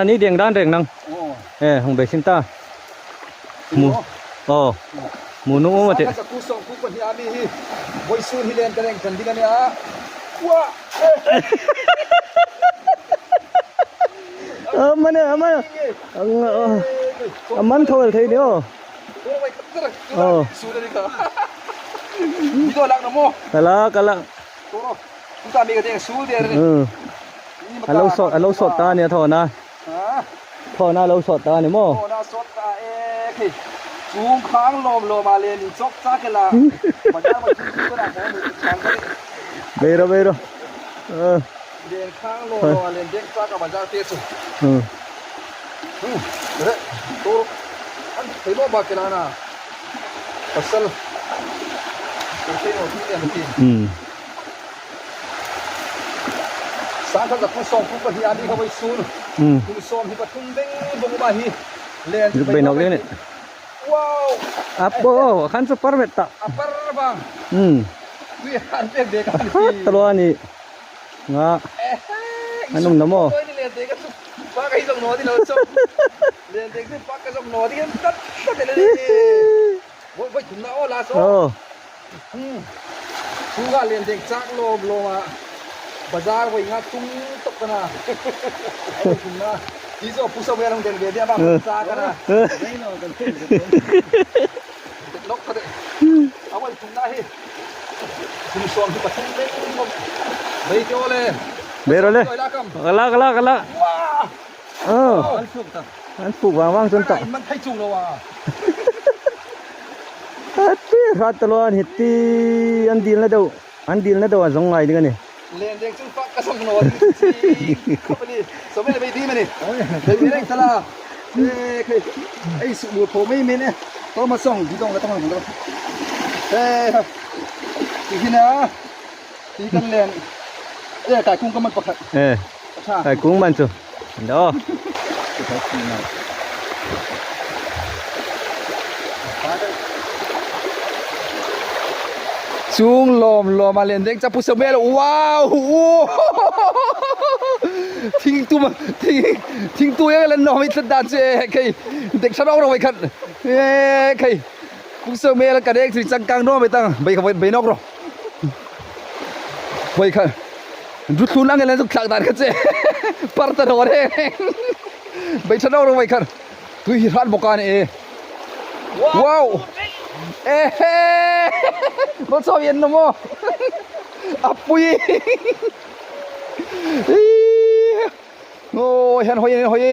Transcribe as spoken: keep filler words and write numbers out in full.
Ani deng dan reng nang. Oh. Eh, hung beisin ta. Mu. Oh. Oh. Mu nu mu mate. Sangkhat zakuo sawmkuo pahni a mi hi. Voisun hi len ka reng kan ding a nih a. Wa. Amani, amani. Ang, oh. Aman thol thei ni o. Oh. Video lak na mo. Kala, kala. Toro. Tuta mi ka deng sul der ni. Hmm. A lo sawt, a lo sawt ta ni a thawna. Ha? Thawna lo sawt ta ni maw? Thawna sawt ta e khi. Chung khang lawm lawm a len chok cha ke la. Bazar ma chung chung ka la mo ni chang ka ni. Beiro, beiro. Eh. Len khang lawm lawm a len deng cha ka bazar te chu. Hmm. Hmm. Re. Toro. An thei lo ba ke la na. Pasal. Ko thei lo ti le ti. Hmm. Sangkhat zakuo sawmkuo pahni a mi kha voisun. Hmm. Kum sawm hi pathum beng bawk ma hi. Len. Zuk bei nawk ding ni. Wow. Apo, khan chu par met ta. A par bang. Hmm. Tui har bek bek a ni. Har ta lo a ni. Nga. Eh, eh, an um na maw? Tui ni len dek a chu. Pa ka hi zong naw di lo chu. Len dek chu pa ka zong naw di kan tat tat le ni. Voi, voi thumna o la so. Oh. Hmm. Chunga len deng chak lawm lawm a. Bazar voi nga tung tok ka na. Ai thumna. Ti zo Pu Samuel hung den ve dia ba. Eh. Chak ka na. Eh. Nok ka de. A voi thumna hi. Kum sawm hi pathum bek bawk. Bei ke o le. Beiro le. Koi la kam. Kala, kala, kala. Wa. Oh. An suk ta. An suk vang vang chun ta. Ai, man thei chung lo a. Ati, hrat ta lo an hiti, an dil na deu. An dil na deu an zong ngai ding a ni. Len deng chung pak ka zong naw ding chi. Khawpeli, so mele bei di ma ni. Oi. Bei mele ta la. Eh, khei. Ei, su bu tho mei mei ne. To ma song, di dong la tong dong. Eh, ha. Ti hi na. Ti kan len. Eh, kai kung ka man pakhat. Eh. Acha. Kai kung man chu. Ndo. Chung lawm lawm a len deng cha Pu Samuel. Wow! Thing tum, thing, thing tu yang len nawm i tlat dan chu e, khei. Dek tha nawk ro vai khan. E, khei. Pu Samuel ka dek chu changkang nawm i tang. Bei kha, bei nawk ro. Vai khan. Ru thlun ang le zuk thlak dan kha che. Par ta ro re. Bei tha nawk ro vai khan. Tui hi hrat bawk a ni e. Wow. Ehe. Bol so yen no mo. A pui. Oi, han hoi, han hoi.